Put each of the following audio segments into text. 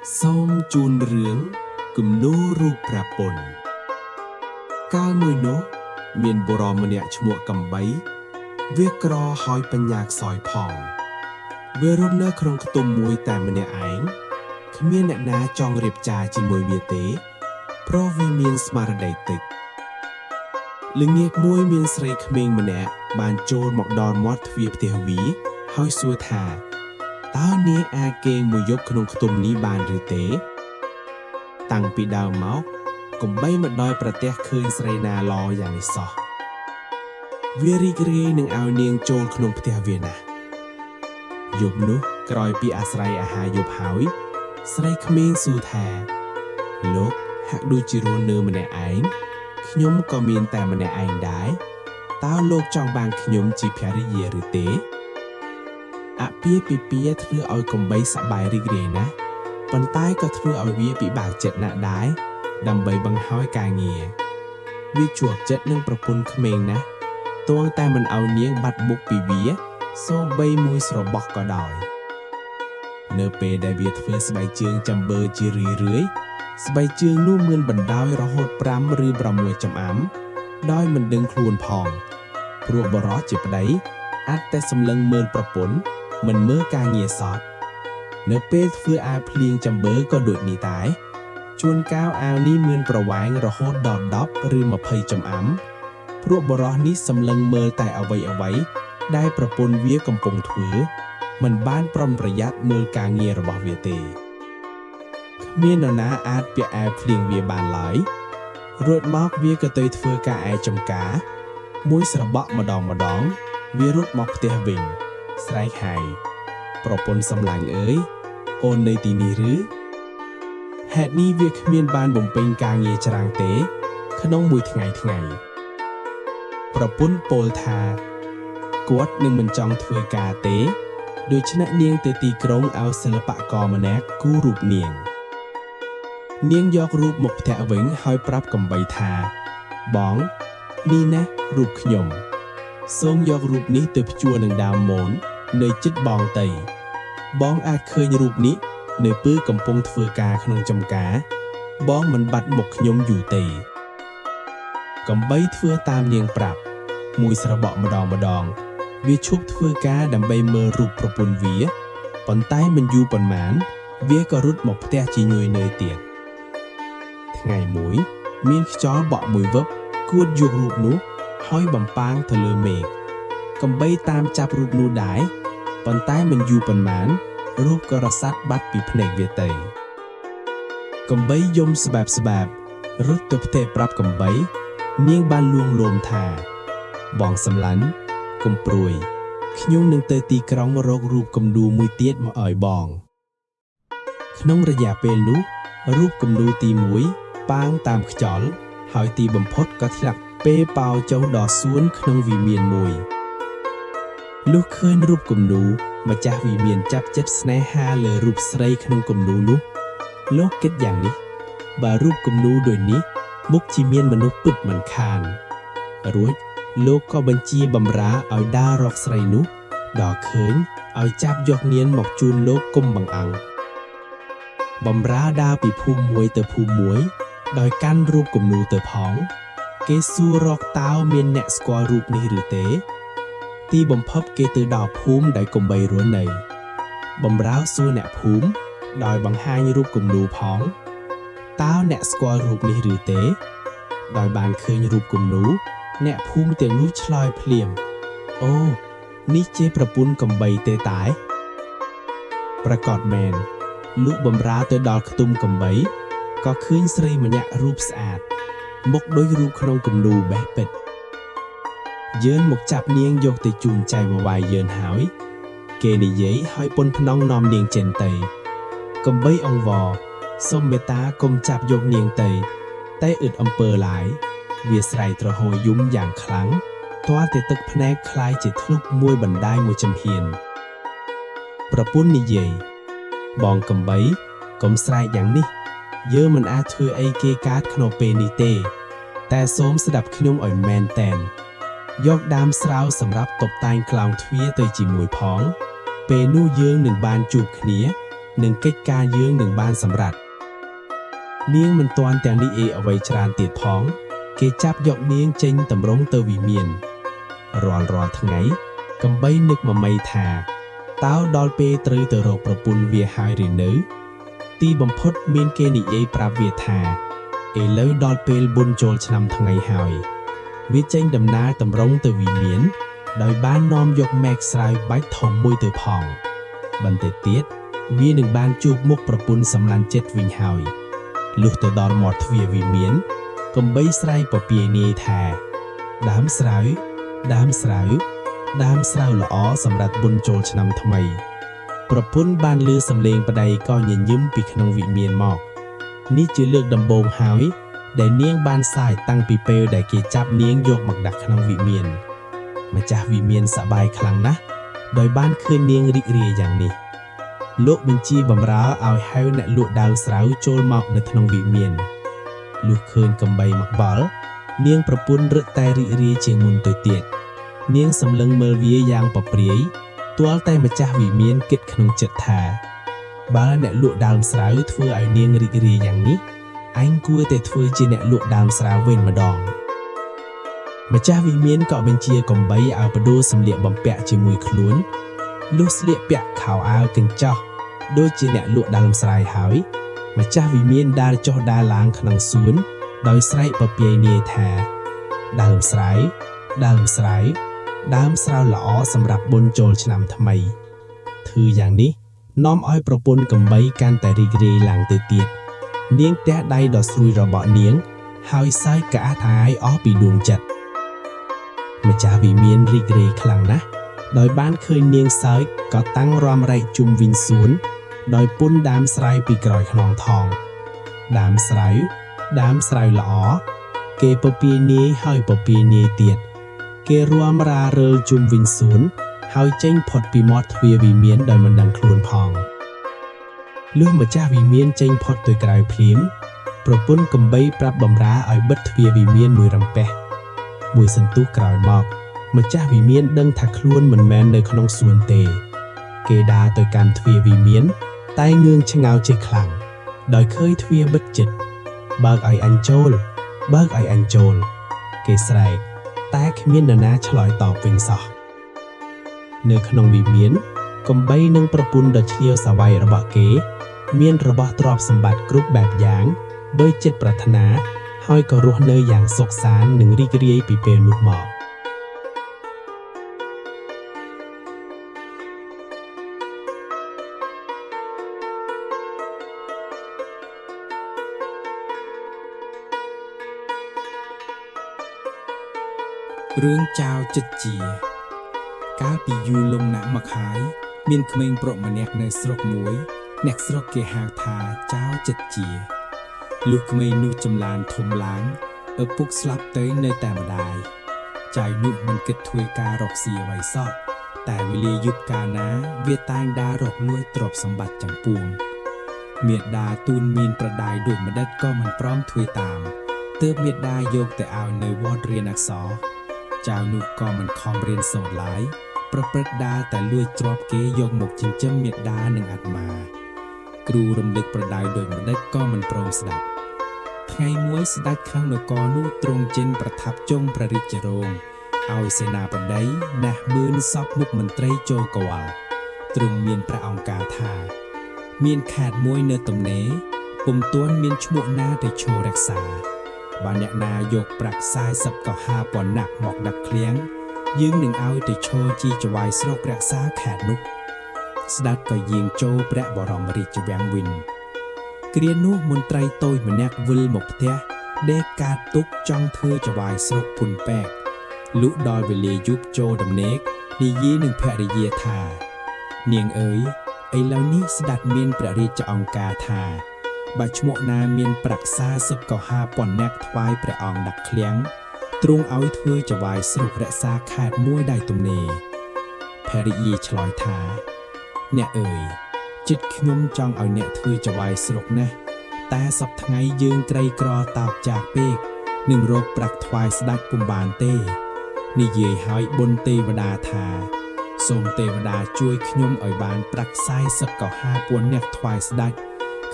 សូមជូនរឿងគំនូររូបព្រះពុនកាលមួយនោះមានបុរសម្នាក់ឈ្មោះកំបី វាក្រហើយបញ្ញាខ្សោយផង វារស់នៅក្នុងខ្ទមមួយតែម្នាក់ឯងគ្មានអ្នកណាចង់រៀបការជាមួយវាទេ ព្រោះវាមានស្មារតីតិចល្ងាចមួយមានស្រីក្មេងម្នាក់បានចូលមកដល់មាត់ទ្វារផ្ទះវាហើយសួរថាតើនាងអាចគេងមួយយប់ក្នុងខ្ទមនេះបានឬទេ តាំងពីដើមមកកំបីមិនដោយប្រទះឃើញស្រីណាឡយ៉ាងនេះសោះវារីករាយនឹងឲ្យនាងចូលក្នុងផ្ទះវាណាស់យប់នោះក្រោយពីអាស្រ័យអាហារយប់ហើយ ស្រីក្មេងសួរថា លោកហាក់ដូចជារស់នៅម្នាក់ឯងខ្ញុំក៏មានតែម្នាក់ឯងដែរតើលោកចង់បានខ្ញុំជាភរិយាឬទេអាពាហ៍ពិពាហ៍ធ្វើឲ្យកំបីសប្បាយរីករាយណាស់ប៉ុន្តែក៏ធ្វើឲ្យវាពិបាកចិត្តណាស់ដែរដើម្បីបង្ហើយការងារវាជាប់ចិត្តនឹងប្រពន្ធក្មេងណាស់ទាល់តែមិនឲ្យនាងបាត់មុខពីវាសូម្បីមួយស្របោះក៏ដោយ នៅពេលដែលវាធ្វើស្បែកជើងចាំបើជារឿយរឿយៗស្បែកជើងនោះមានបណ្ដោយរហូត5ឬ6ចំអាំដោយមិនដឹងខ្លួនផងព្រោះបរិសជាប្តីអាចតែសម្លឹងមើលប្រពន្ធមិនមើលការងារសោះនៅពេលធ្វើអាវភ្លៀងចាំបើក៏ដូចនេះដែរជួនកាលអាវនេះមានប្រវែងរហូតដល់10ឬ20ចំអាំព្រោះបរិសនេះសម្លឹងមើលតែអ្វីអ្វីៗដែលប្រពន្ធវាកំពុងធ្វើ មិនបានប្រុងប្រយ័ត្នមើលការងាររបស់វាទេគ្មាននរណាអាចពាក់អាវភ្លៀងវាបានឡើយរួចមកវាក៏ទៅធ្វើការឯចំការ មួយស្របក់ម្ដងម្ដង វារត់មកផ្ទះវិញ ស្រែកហៅប្រពន្ធសំឡាញ់អើយអូននៅទីនេះឬហេតុនេះវាគ្មានបានបំពេញការងារច្រើនទេ ក្នុងមួយថ្ងៃថ្ងៃប្រពន្ធពោលថាគាត់នឹងមិនចង់ធ្វើការទេ ដូច្នេះនាងទៅទីក្រុងឲ្យសិល្បករម្នាក់គូររូបនាង នាងយករូបមកផ្ទះវិញហើយប្រាប់កំបីថា បងនេះណារូបខ្ញុំ សូមយករូបនេះទៅភ្ជួរនឹងដើមមននៅជិតបងទៅ បងអាចឃើញរូបនេះនៅពេលកំពុងធ្វើការក្នុងចំការ បងមិនបាត់មុខខ្ញុំយូរទេ កំបីធ្វើតាមនាងប្រាប់ មួយស្របក់ម្ដងម្ដង វាឈប់ធ្វើការដើម្បីមើលរូបប្រពន្ធវាប៉ុន្តែមិនយូរប៉ុន្មាន វាក៏រត់មកផ្ទះជាញយនៅទៀត ថ្ងៃមួយ មានខ្យល់បក់មួយវឹបគួតយករូបនោះហើយបំប៉ាងទៅលើមេឃកំបីតាមចាប់រូបនោះដែរប៉ុន្តែមិនយូរប៉ុន្មាន រូបក៏រសាត់បាត់ពីភ្នែកវាទៅកំបីយំស្បែបស្បែបរត់ទៅផ្ទះប្រាប់កំបី នាងបានលួងលោមថា បងសំឡាញ់កុំព្រួយខ្ញុំនឹងទៅទីក្រុងរករូបគំនូរមួយទៀតមកឲ្យបង ក្នុងរយៈពេលនោះ រូបគំនូរទី1ប៉ាងតាមខ្យល់ហើយទីបំផុតក៏ធ្លាក់ពេលប៉ោចុះដល់សួនក្នុងវិមានមួយលុះឃើញរូបគំនូរម្ចាស់វិមានចាប់ចិត្តស្នេហាលើរូបស្រីក្នុងគំនូរនោះលោកគិតយ៉ាងនេះបើរូបគំនូរដូចនេះមុខជាមានមនុស្សពិតមិនខានរួចលោកក៏បញ្ជាបំរើឲ្យដើររកស្រីនោះដល់ឃើញឲ្យចាប់យកនាងមកជូនលោកគុំបង្អឹងបំរើដើរពីភូមិមួយទៅភូមិមួយ ដោយកាន់រូបគំនូរទៅផង គេសួររកតើមានអ្នកស្គាល់រូបនេះឬទេ ទីបំផុតគេទៅដល់ភូមិដែលកំបីរស់នៅបំរើសួរអ្នកភូមិដោយបង្ហាញរូបគំនូរផងតើអ្នកស្គាល់រូបនេះឬទេ ដោយបានឃើញរូបគំនូរអ្នកភូមិទាំងនោះឆ្លើយភ្លាមអូនេះជាប្រពន្ធកំបីទេតែប្រកាសមែនលុះបំរើទៅដល់ខ្ទុំកំបីក៏ឃើញស្រីម្នាក់រូបស្អាតមុខដូចរូបក្នុងគំនូរបេះពិតយើងមកចាប់នាងយកទៅជូនចៅបវាយយើងហើយ គេនិយាយហើយពុនភ្នងនាំនាងចេញទៅកំបីអង្វរសូមមេត្តាកុំចាប់យកនាងទៅ តែអ៊ឹតអំពើឡើយវាស្រែកទ្រហោយំយ៉ាងខ្លាំងទាល់តែទឹកភ្នែកคล้ายជាធ្លុកមួយបណ្ដាយមួយចំហៀនប្រពន្ធនិយាយបងកំបីកុំស្រែកយ៉ាងនេះយើងមិនអាចធ្វើអីគេកើតក្នុងពេលនេះទេ តែសូមស្ដាប់ខ្ញុំឲ្យមែនតែនយកដើមស្រាវសម្រាប់តុបតែងក្លោងទ្វារទៅជាមួយផង ពេលនោះយើងនឹងបានជួបគ្នា និងកិច្ចការយើងនឹងបានសម្រេចនាងមិនទាន់ទាំងនិយាយអ្វីច្រើនទៀតផង គេចាប់យកនាងចេញតម្រង់ទៅវិមានរាល់រាល់ថ្ងៃកំបីនឹកមមីថាតើដល់ពេលត្រូវទៅរកប្រពន្ធវាហើយឬនៅ ទីបំផុតមានគេនិយាយប្រាប់វាថាឥឡូវដល់ពេលបុណ្យចូលឆ្នាំថ្ងៃហើយ វាចេញដំណើរតម្រង់ទៅវិមាន ដោយបាននាំយកមែកស្រាវបាច់ធំមួយទៅផង បន្តិចទៀតវានឹងបានជួបមុខប្រពន្ធសម្លាញ់ចិត្តវិញហើយលុះទៅដល់មាត់ទ្វារវិមានកំបីស្រែកពពាយនាយថាដើមស្រូវដើមស្រូវដើមស្រូវល្អសម្រាប់បុណ្យចូលឆ្នាំថ្មី ប្រពន្ធបានលឺសំឡេងប្តីក៏ញញឹមពីក្នុងវិមានមក នេះជាលើកដំបូងហើយ ដែលនាងបានសើចតាំងពីពេលដែលគេចាប់នាងយកមកដាក់ក្នុងវិមាន ម្ចាស់វិមានសប្បាយខ្លាំងណាស់ដោយបានឃើញនាងរីករាយយ៉ាងនេះ លោកបញ្ជាបម្រើឲ្យហៅអ្នកលក់ដាវស្រូវចូលមកនៅក្នុងវិមានលុះឃើញកំបីមកបល់នាងប្រពន្ធរឹតតែរីករាយជាងមុនទៅទៀតនាងសម្លឹងមើលវាយ៉ាងពព្រាយទាល់តែម្ចាស់វិមានគិតក្នុងចិត្តថា បើអ្នកលក់ដើមស្រូវធ្វើឲ្យនាងរីករាយយ៉ាងនេះអញគួរតែធ្វើជាអ្នកលក់ដើមស្រូវវិញម្ដងម្ចាស់វិមានក៏បញ្ជាកំបីឲ្យបដូរសម្លៀកបំពាក់ជាមួយខ្លួនលុះស្លៀកពាក់ខោអាវកញ្ចោះដូចជាអ្នកលក់ដើមស្រែហើយម្ចាស់វិមានដើរចុះដើរឡើងក្នុងសួនដោយស្រែកពពាយនាយថាដើមស្រែដើមស្រែដើមស្រូវល្អសម្រាប់បុណ្យចូលឆ្នាំថ្មីធ្វើយ៉ាងនេះនាំឲ្យប្រពន្ធកំបីកាន់តែរីករាយឡើងទៅទៀតនាងទះដៃដ៏ស្រួយរបស់នាងហើយសើចក្អាកអាយអស់ពីដួងចិត្តម្ចាស់វិមានរីករាយខ្លាំងណាស់ដោយបានឃើញនាងសើចក៏តាំងរាំរែកជុំវិញសួនដោយពុនដើមស្រាយពីក្រោយខ្នងថងដើមស្រូវដើមស្រូវល្អគេពពាយនាយហើយពពាយនាយទៀតគេរាំរារើលជុំវិញសួនហើយចេញផុតពីមាត់ទ្វារវិមានដោយមិនដឹងខ្លួនផងលុះម្ចាស់វិមានចេញផុតទៅក្រៅភ្លាមប្រពន្ធកំបីប្រាប់បំរើឲ្យបិទទ្វារវិមានមួយរំពេះមួយសន្ទុះក្រោយមកម្ចាស់វិមានដឹងថាខ្លួនមិនមែននៅក្នុងសួនទេ គេដើរទៅកាន់ទ្វារវិមាន តែងឿងឆ្ងល់ជាខ្លាំងដោយឃើញទ្វារបិទជិតបើកឲ្យអញចូលបើកឲ្យអញចូល គេស្រែកតែគ្មាននរណាឆ្លើយតបវិញសោះនៅក្នុងវិមានកំបីនិងប្រពន្ធដ៏ឆ្លៀវសាវ័យរបស់គេ មានរបស់ទ្រព្យសម្បត្តិគ្រប់បែបយ៉ាងដោយចិត្តប្រាថ្នាហើយក៏រស់នៅយ៉ាងសុខសាន្តនិងរីករាយពីពេលនោះមក រឿងចៅចិត្តជា កាលពីយូរលង់ណាស់មកហើយ មានក្មេងប្រុសម្នាក់នៅស្រុកមួយ អ្នកស្រុកគេហៅថាចៅចិត្តជាលុះក្មេងនោះចម្លានធំឡើងឪពុកស្លាប់ទៅនៅតែម្ដាយចៅនោះមិនគិតធ្វើការរកស៊ីអ្វីសោះតែវេលាយប់កាលណាវាតែងដើររកលួចទ្រព្យសម្បត្តិទាំងពួងមាតាទូនមានប្រដាយដូចម្ដេចក៏មិនព្រមធ្វើតាមទើបមាតាយកទៅឲ្យនៅវត្តរៀនអក្សរចៅនោះក៏មិនខំរៀនសូត្រឡើយប្រព្រឹត្តដើរតែលួចទ្រព្យគេយកមកចិញ្ចឹមមាតានិងអាត្មាគ្រូរំលឹកប្រដៅដូចម្ដេចក៏មិនព្រមស្ដាប់ថ្ងៃមួយស្ដេចខាងនគរនោះទ្រង់ចេញប្រថាប់ចុងព្រះរាជរោងឲ្យសេនាបតីណាស់ម៉ឺនសពមុខមន្ត្រីចូលកវលទ្រង់មានព្រះអង្គការថាមានខេត្តមួយនៅទំនេរពុំទាន់មានឈ្មោះណាទៅឈររក្សាបើអ្នកណាយកប្រាក់40កហាប៉ុណ្ណាក់មកដាក់ឃ្លាំងយើងនឹងឲ្យទៅឈរជាចវាយស្រុករក្សាខេត្តនោះស្ដេចក៏យាងចូលព្រះបរមរាជវាំងវិញគ្រានោះមន្ត្រីតូចម្នាក់វិលមកផ្ទះដេកកាតទុកចង់ធ្វើចវាយស្រុកពុនពេកលុះដល់វេលាយប់ចូលដំណេកនិយាយនឹងភរិយាថានាងអើយឥឡូវនេះស្ដេចមានព្រះរាជអង្គការថាបើឈ្មោះណាមានប្រាក់40កហាប៉ុណ្ណាក់ថ្វាយព្រះអង្គដាក់ឃ្លាំងទ្រង់ឲ្យធ្វើចវាយស្រុករក្សាខេត្តមួយដែរទំនេរភរិយាឆ្លើយថាអ្នកអើយចិត្តខ្ញុំចង់ឲ្យអ្នកធ្វើចវាយស្រុកណាស់តែសប្តាហ៍ថ្ងៃយើងក្រីក្រតោកចាកពេកនឹងរកប្រាក់ថ្វាយស្ដេចពុំបានទេនិយាយហើយបុណ្យទេវតាថា សូមទេវតាជួយខ្ញុំឲ្យបានប្រាក់40កហាពួនអ្នកថ្វាយស្ដេច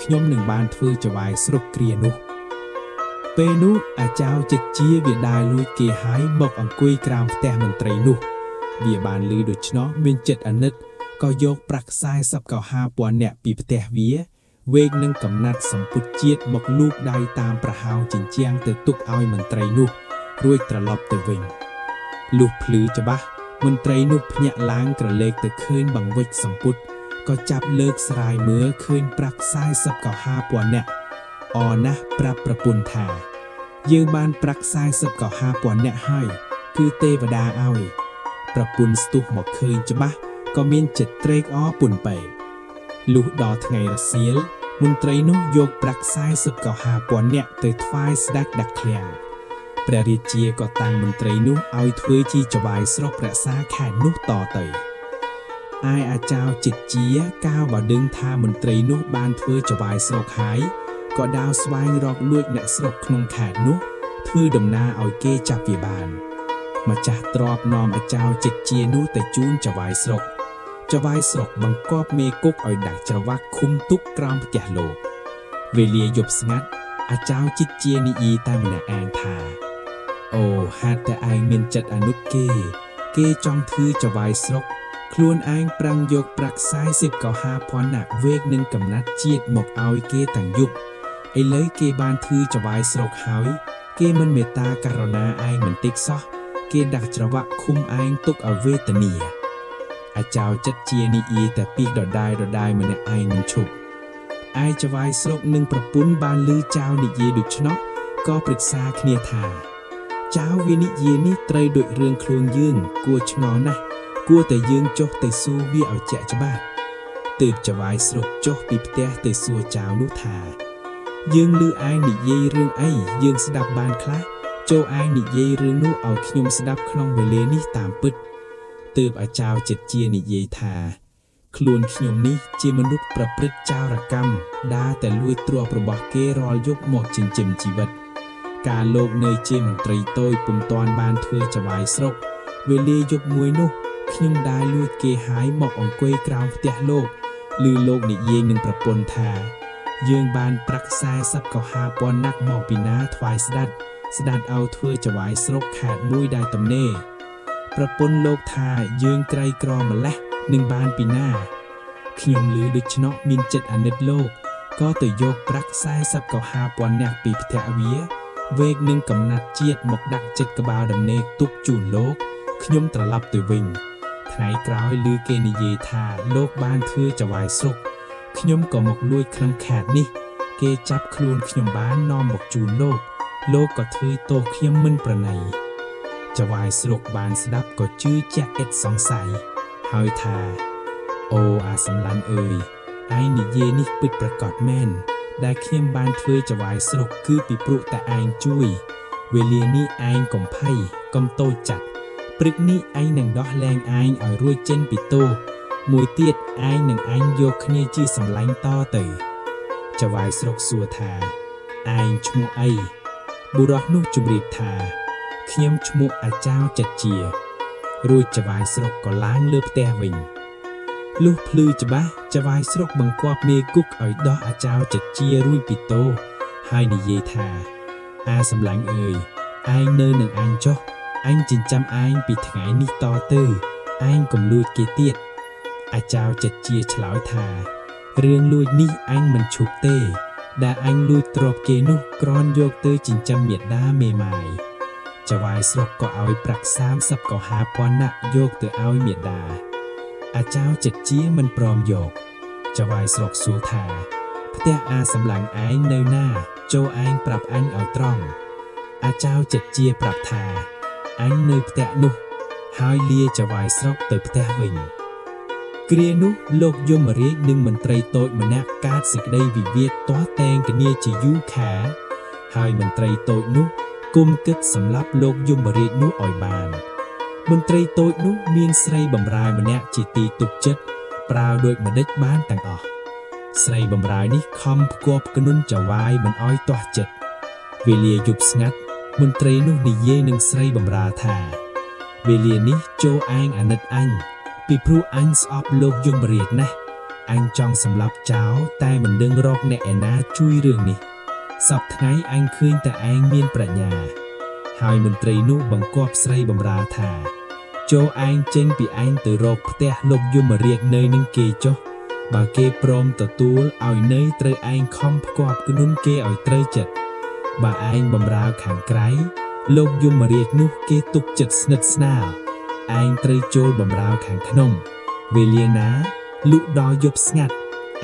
ខ្ញុំនឹងបានធ្វើចវាយស្រុកគ្រានោះពេលនោះអាចៅចិត្តជាវាដើរលួចគេហើយមកអង្គុយក្រោមផ្ទះមន្ត្រីនោះវាបានឮដូច្នោះមានចិត្តអាណិតក៏យកប្រាក់40កហាពាន់អ្នកពីផ្ទះវាវែកនឹងកំណាត់សម្ពុតជាតិមកលូកដៃតាមប្រហោងជញ្ជាំងទៅទុកឲ្យមន្ត្រីនោះរួចត្រឡប់ទៅវិញលុះភ្លឺច្បាស់មន្ត្រីនោះភ្ញាក់ឡើងក្រឡេកទៅឃើញបង្វិចសម្ពុតក៏ចាប់លើកស្រាយមើលឃើញប្រាក់40កហាពាន់អ្នកអរណាស់ប្រាប់ប្រពន្ធថាយើងបានប្រាក់40កហាពាន់អ្នកហើយគឺទេវតាឲ្យប្រពន្ធស្ទុះមកឃើញច្បាស់ក៏មានចិត្តត្រេកអរពុនពេកលុះដល់ថ្ងៃរសៀលមន្ត្រីនោះយកប្រាក់40កហាពាន់អ្នកទៅថ្វាយស្ដេចដាក់ឃ្លាំងព្រះរាជាក៏តាំងមន្ត្រីនោះឲ្យធ្វើជាចវាយស្រុករក្សាខេត្តនោះតទៅឯអាចៅចិត្តជាកាលបើដឹងថាមន្ត្រីនោះបានធ្វើចវាយស្រុកហើយក៏ដើរស្វែងរកលួចអ្នកស្រុកក្នុងខេត្តនោះធ្វើដំណើរឲ្យគេចាប់វាបានម្ចាស់ទ្រព្យនាំអាចៅចិត្តជានោះទៅជូនចវាយស្រុកចវាយស្រុកបង្គាប់មេគុកឲ្យដាក់ច្រវាក់ឃុំទុកក្រោមផ្ទះលោកវេលាយប់ស្ងាត់អាចៅចិត្តជានិយាយតែម្នាក់ឯងថាអូហេតុតែឯងមានចិត្តអាណិតគេគេចង់ធ្វើចវាយស្រុកខ្លួនឯងប្រាំងយកប្រាក់40កហាភ័ណ្ឌវែកនឹងកំណាត់ជាតិមកឲ្យគេទាំងយប់ឥឡូវគេបានធ្វើចវាយស្រុកហើយគេមិនមេត្តាករណាឯងមិនតិចសោះគេដាក់ច្រវាក់ឃុំឯងទុកឲ្យវេទនាអាចៅចិត្តជានិយាយតែពីដដែលដដែលម្នាក់ឯងមិនឈប់ឯចវាយស្រុកនឹងប្រពន្ធបានឮចៅនិយាយដូច្នោះក៏ប្រឹក្សាគ្នាថាចៅវានិយាយនេះត្រូវដូចរឿងខ្លួនយើងគួរឆ្ងល់ណាស់គួរតែយើងចុះទៅសួរវាឲ្យជាក់ច្បាស់ទើបចវាយស្រុកចុះពីផ្ទះទៅសួរចៅនោះថាយើងឮឯងនិយាយរឿងអីយើងស្ដាប់បានខ្លះចូលឯងនិយាយរឿងនោះឲ្យខ្ញុំស្ដាប់ក្នុងវេលានេះតាមពិតទើបអាចៅចិត្តជានិយាយថាខ្លួនខ្ញុំនេះជាមនុស្សប្រព្រឹត្តចោរកម្មដើរតែលួចទ្រព្យរបស់គេរាល់យប់មកចិញ្ចឹមជីវិតកាលលោកនៅជាមន្ត្រីតូចពុំទាន់បានធ្វើចវាយស្រុកវេលាយប់មួយនោះខ្ញុំដើរលួចគេហើយមកអង្គុយក្រោមផ្ទះលោកឮលោកនិយាយនឹងប្រពន្ធថាយើងបានប្រាក់40កហាពាន់ណាក់មកពីណាថ្វាយស្ដេចស្ដេចឲ្យធ្វើចវាយស្រុកខេត្តមួយដែលទំនេរប្រពន្ធលោកថាយើងក្រីក្រម្លេះនឹងបានពីណាខ្ញុំឮដូច្នោះមានចិត្តអាណិតលោកក៏ទៅយកប្រាក់40កហាពាន់អ្នកពីផ្ទះវាវែកនឹងកំណាត់ជាតិមកដាក់ចិត្តក្បាលដំណេកទុកជូនលោកខ្ញុំត្រឡប់ទៅវិញថ្ងៃក្រោយឮគេនិយាយថាលោកបានធ្វើចវាយស្រុកខ្ញុំក៏មកលួចក្នុងខេត្តនេះគេចាប់ខ្លួនខ្ញុំបាននាំមកជូនលោកលោកក៏ធ្វើទោសខ្ញុំមិនប្រណីចវាយស្រុកបានស្ដាប់ក៏ជឿជាក់ឥតសង្ស័យហើយថាអូអាសំឡាន់អើយឯងនិយាយនេះពិតប្រាកដមែនដែលខ្ញុំបានធ្វើចវាយស្រុកគឺពីព្រោះតែឯងជួយវេលានេះឯងកុំភ័យកុំតូចចាត់ព្រឹកនេះឯងនឹងដោះលែងឯងឲ្យរួចចេញពីទោសមួយទៀតឯងនឹងឯងយកគ្នាជាសម្លាញ់តទៅចវាយស្រុកសួរថាឯងឈ្មោះអីបុរសនោះជម្រាបថាខ្ញុំឈ្មោះអាចៅចិត្តជារួចចវាយស្រុកក៏ឡើងលើផ្ទះវិញលុះភ្លឺច្បាស់ចវាយស្រុកបង្គាប់មេគុកឲ្យដោះអាចៅចិត្តជារួចពីទោសហើយនិយាយថាអាសម្លាញ់អើយឯងនៅនឹងអញចុះអញចិញ្ចឹមឯងពីថ្ងៃនេះតទៅឯងកុំលួចគេទៀតអាចៅចិត្តជាឆ្លើយថារឿងលួចនេះអញមិនឈប់ទេដែលអញលួចទ្រព្យគេនោះក្រនយកទៅចិញ្ចឹមមេដាមេម៉ាយចវាយស្រុកក៏ឲ្យប្រាក់30កហាពាន់ណាក់យកទៅឲ្យមេដាអាចៅចិត្តជាមិនព្រមយកចវាយស្រុកសួរថាផ្ទះអាសម្លាញ់ឯងនៅណាចូលឯងប្រាប់អញឲ្យត្រង់អាចៅចិត្តជាប្រាប់ថាអញនៅផ្ទះនោះហើយលាចវាយស្រុកទៅផ្ទះវិញគ្រានោះលោកយមរាជនិងមន្ត្រីតូចម្នាក់កើតសេចក្តីវិវាទទាស់ទែងគ្នាជាយូរខាហើយមន្ត្រីតូចនោះគុំគិតសម្លាប់លោកយមរាជនោះឲ្យបានមន្ត្រីតូចនោះមានស្រីបម្រើម្នាក់ជាទីទុកចិត្តប្រើដូចម្ដេចបានទាំងអស់ស្រីបម្រើនេះខំផ្គប់គនុនចវាយមិនឲ្យទាស់ចិត្តវេលាយប់ស្ងាត់មន្ត្រីនោះនិយាយនឹងស្រីបម្រើថាវេលានេះចូលឯងអាណិតអញ ពីព្រោះអញស្អប់លោកយមរាជណាស់អញចង់សម្លាប់ចោលតែមិនដឹងរកអ្នកឯណាជួយរឿងនេះសព្វថ្ងៃអញឃើញតែឯងមានប្រាជ្ញា ហើយមន្ត្រីនោះបង្គាប់ស្រីបំរើថា ចូលឯងចេញពីឯងទៅរកផ្ទះលោកយមរាជនៅនឹងគេចុះបើគេព្រមទទួលឲ្យនៅត្រូវឯងខំផ្គាប់គនុនគេឲ្យត្រូវចិត្តបើឯងបំរើខាងក្រៅលោកយមរាជនោះគេទុកចិត្តស្និទ្ធស្នាលឯងត្រូវចូលបំរើខាងក្នុងវេលាណាលុះដល់យប់ស្ងាត់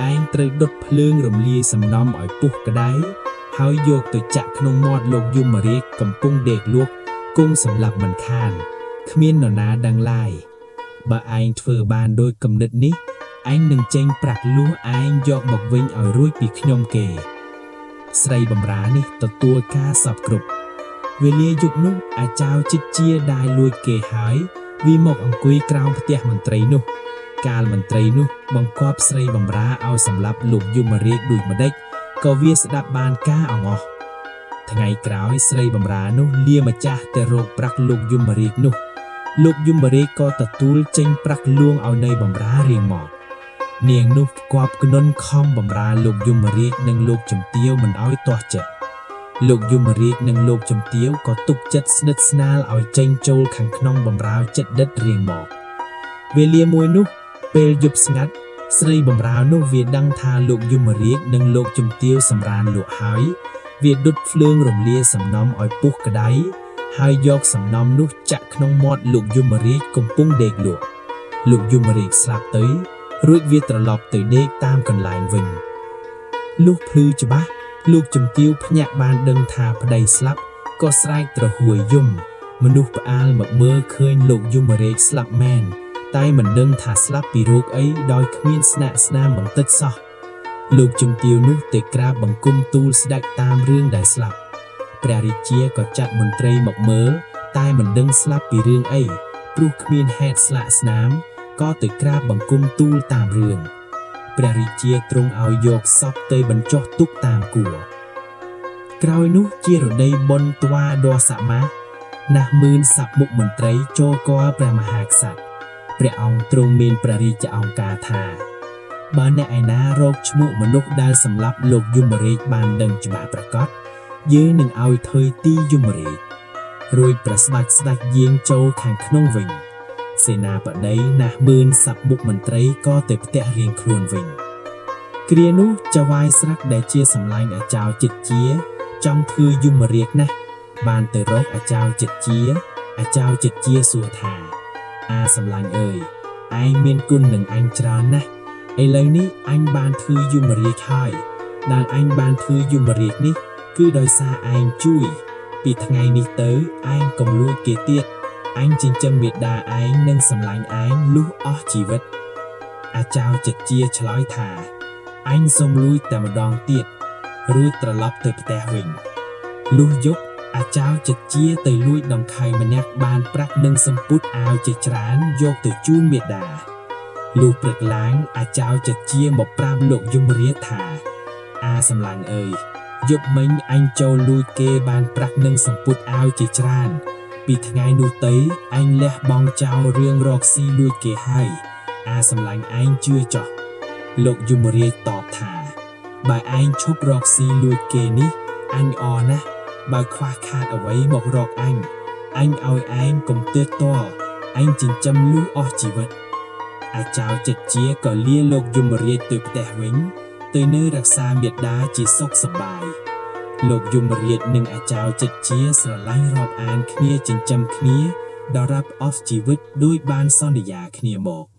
ឯងត្រូវដុតភ្លើងរំលាយសំណំឲ្យពុះក្តៅហើយយកទៅចាក់ក្នុងមាត់លោកយមរាជកំពុងដេកលក់គង់សម្លាប់មិនខានគ្មាននរណាដឹងឡើយបើឯងធ្វើបានដោយគំនិតនេះឯងនឹងចេញប្រាក់លួសឯងយកមកវិញឲ្យរួចពីខ្ញុំគេស្រីបំរើនេះទទួលការសពគ្រប់វេលាយប់នោះអាចៅចិត្តជាដែលលួចគេហើយវាមកអង្គុយក្រោមផ្ទះមន្ត្រីនោះកាលមន្ត្រីនោះបង្គាប់ស្រីបំរើឲ្យសម្លាប់លោកយមរាជដូចម្ដេចក៏វាស្ដាប់បានការអងអស់ថ្ងៃក្រោយស្រីបំរើនោះលាម្ចាស់ទៅរកប្រាក់លោកយមរាជនោះលោកយមរាជក៏ទទួលចេញប្រាក់លួងឲ្យនៅបំរើរៀងមកនាងនោះផ្គាប់គនុនខំបំរើលោកយមរាជនិងលោកជំទាវមិនឲ្យទាស់ចិត្តលោកយមរាជនិងលោកជំទាវក៏ទុកចិត្តស្និទ្ធស្នាលឲ្យចេញចូលខាងក្នុងបំរើចិត្តដិតរៀងមកវេលាមួយនោះពេលយប់ស្ងាត់ស្រីបំរើនោះវាដឹងថាលោកយមរាជនិងលោកជំទាវសម្រានលក់ហើយវាដុតភ្លើងរំលាយសំណំឲ្យពុះក្តៅហើយយកសំណំនោះចាក់ក្នុងមាត់លោកយមរាជកំពុងដេកលក់លោកយមរាជស្លាប់ទៅរួចវាត្រឡប់ទៅដេកតាមកន្លែងវិញលុះភ្លឺច្បាស់លោកជំទាវភ្ញាក់បានដឹងថាប្តីស្លាប់ក៏ស្រែកទ្រហួយយំមនុស្សផ្អាលមកមើលឃើញលោកយមរាជស្លាប់មែនតែមិនដឹងថាស្លាប់ពីរោគអីដោយគ្មានស្នាក់ស្នាមបន្តិចសោះលោកជំទាវនោះទៅក្រាបបង្គំទូលស្ដេចតាមរឿងដែលស្លាប់ព្រះរាជាក៏ចាត់មន្ត្រីមកមើលតែមិនដឹងស្លាប់ពីរឿងអីព្រោះគ្មានហេតុស្លាកស្នាមក៏ទៅក្រាបបង្គំទូលតាមរឿងព្រះរាជាទ្រង់ឲ្យយកសពទៅបញ្ចុះទុកតាមគួរក្រោយនោះជារដូវបុណ្យត្វាដសមាសណាស់មឿនស័ព្ទមុខមន្ត្រីចូលគាល់ព្រះមហាក្សត្រព្រះអង្គទ្រង់មានព្រះរាជឱង្ការថាបើអ្នកឯណារកឈ្មោះមនុស្សដែលសម្លាប់លោកយមរាជបានដឹងច្បាស់ប្រាកដយើងនឹងឲ្យធ្វើទីយមរាជរួចប្រស្បាច់ស្ដេចយាងចូលខាងក្នុងវិញសេនាបតីណាស់មឿនស័ព្ទមុខមន្ត្រីក៏ទៅផ្ទះរៀងខ្លួនវិញគ្រានោះចៅហ្វាយស្រាក់ដែលជាសម្លាញ់អាចៅចិត្តជាចង់ធ្វើយមរាជណាស់បានទៅរកអាចៅចិត្តជាអាចៅចិត្តជាសួរថាអាសម្លាញ់អើយឯងមានគុណនឹងអញច្រើនណាស់ឥឡូវនេះអញបានធ្វើយមរាជហើយដែលអញបានធ្វើយមរាជនេះគឺដោយសារឯងជួយពីថ្ងៃនេះទៅឯងកុំលួចគេទៀតអញចិញ្ចឹមមេដាឯងនិងសម្លាញ់ឯងលុះអស់ជីវិតអាចៅចិត្តជាឆ្លើយថាអញសូមលួចតែម្ដងទៀតរួចត្រឡប់ទៅផ្ទះវិញលុះយប់អាចៅចិត្តជាទៅលួចដង្ខៅម្នាក់បានប្រាក់និងសម្ពុតអាវជាច្រើនយកទៅជូនមេដាលុះព្រឹកឡើងអាចៅចិត្តជាមកប្រាប់លោកយមរាជថាអាសម្លាញ់អើយយប់មិញអញចូលលួចគេបានប្រាក់និងសម្ពុតអាវជាច្រើនពីថ្ងៃនោះទៅអញលះបង់ចោលរឿងរកស៊ីលួចគេហើយអាសម្លាញ់ឯងជឿចោះលោកយមរាជតបថាបើឯងឈប់រកស៊ីលួចគេនេះអញអរណាស់បើខ្វះខាតអ្វីមករកអញអញឲ្យឯងកុំទើតរអញចិញ្ចឹមលុះអស់ជីវិតអាចៅចិត្តជាក៏លាលោកយមរាជទៅផ្ទះវិញទៅនៅរក្សាមេដាជាសុខសប្បាយលោកយមរាជនិងអាចៅចិត្តជាស្រឡាញ់រាប់អានគ្នាចិញ្ចឹមគ្នាដល់រាប់អស់ជីវិតដោយបានសន្យាគ្នាមក